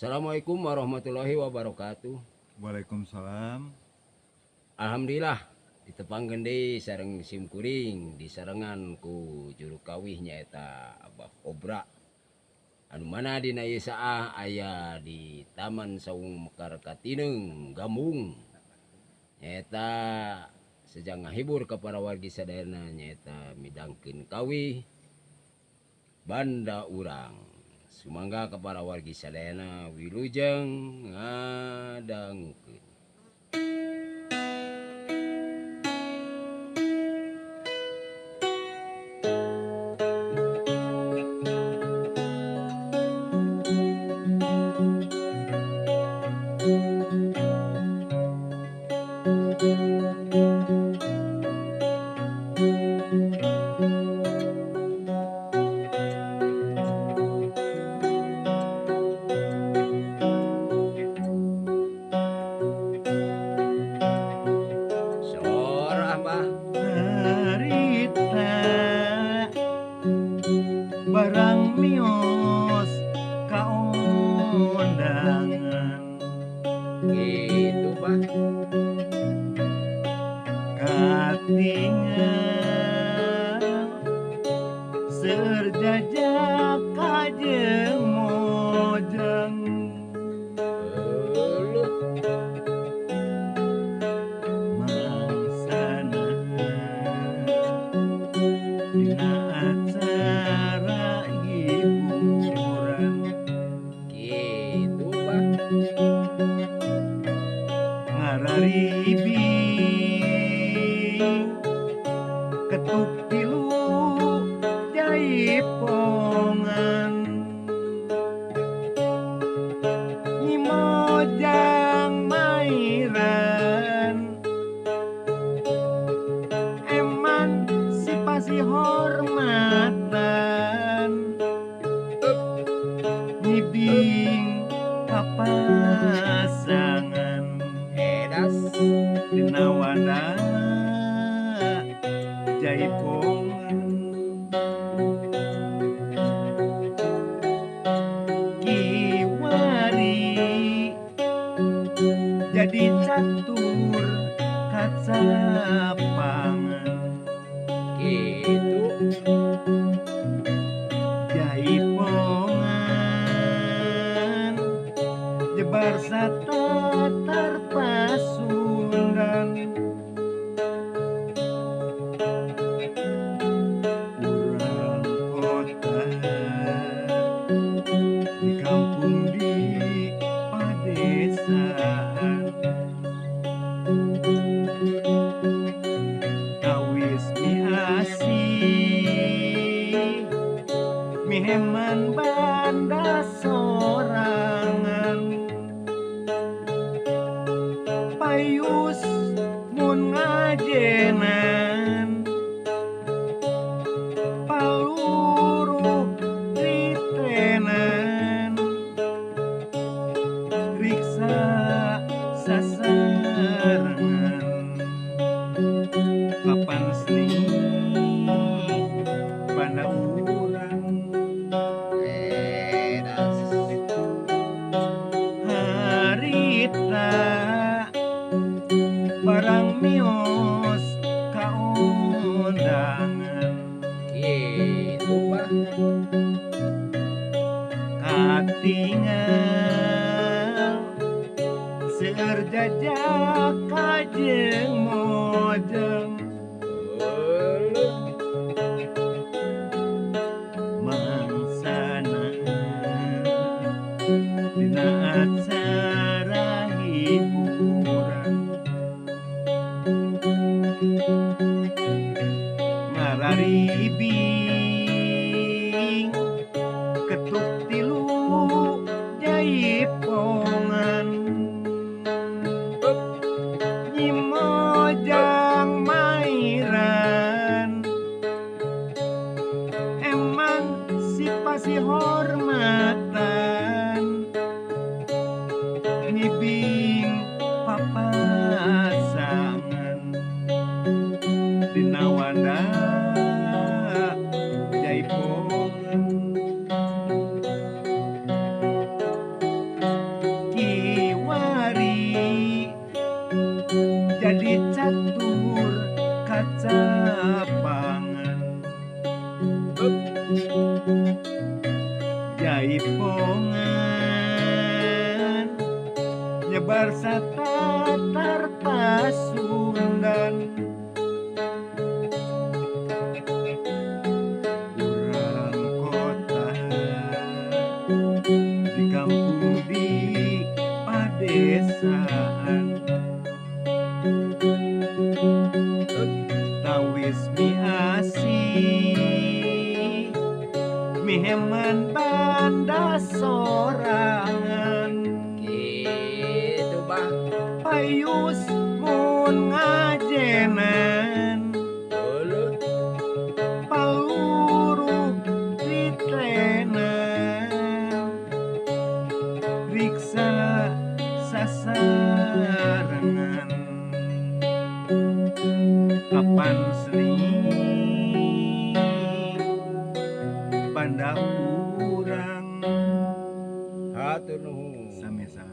Assalamualaikum warahmatullahi wabarakatuh. Waalaikumsalam. Alhamdulillah ditepangkeun deui sareng sim kuring disarengan ku juru kawih nyaeta Abah Kobra. Anu mana dina ieu saah aya di Taman Saung Mekar Katineung Gambung. Nyaeta sejang ngahibur ka para wargi sadayana nyaeta midangkeun kawih banda urang. Sumangga ka para wargi sadayana wilujeng ngadangukeun. Barang mios kaundangan gitu Pak, katingal seueur jajak kajeung mojang mangsana dina acara hiburan gitu Pak, ngararibi ketuk tilu jaipongan Nyi Mojang mairan eman si pasi hormatan ngibing papasangan edas dina wadah jaipongan kiwari jadi catur kacapangan gitu jaipongan jebar satatar pasundan urang kota di kampung di padesaan kawis miasih miheman banda sorangan payus mun ngajenan paluruh ritenan riksa sasarengan papan seni banda urang edas harita barang mios kaundangan gitu Pak, katingal seueur jajak kajeung mojang mangsana dina acara hiburan ngararibing ketuk tilu jaipongan Nyi Nyebar satatar Pasundan urang kota di kampung di padesaan tawis mi asih miheman banda sorangan Gitu bah. Payus mun ngajenan Heueuh. Paluru ditrenan riksa sasarengan kapan seni banda urang. Hatur nuhun. Sami-sami.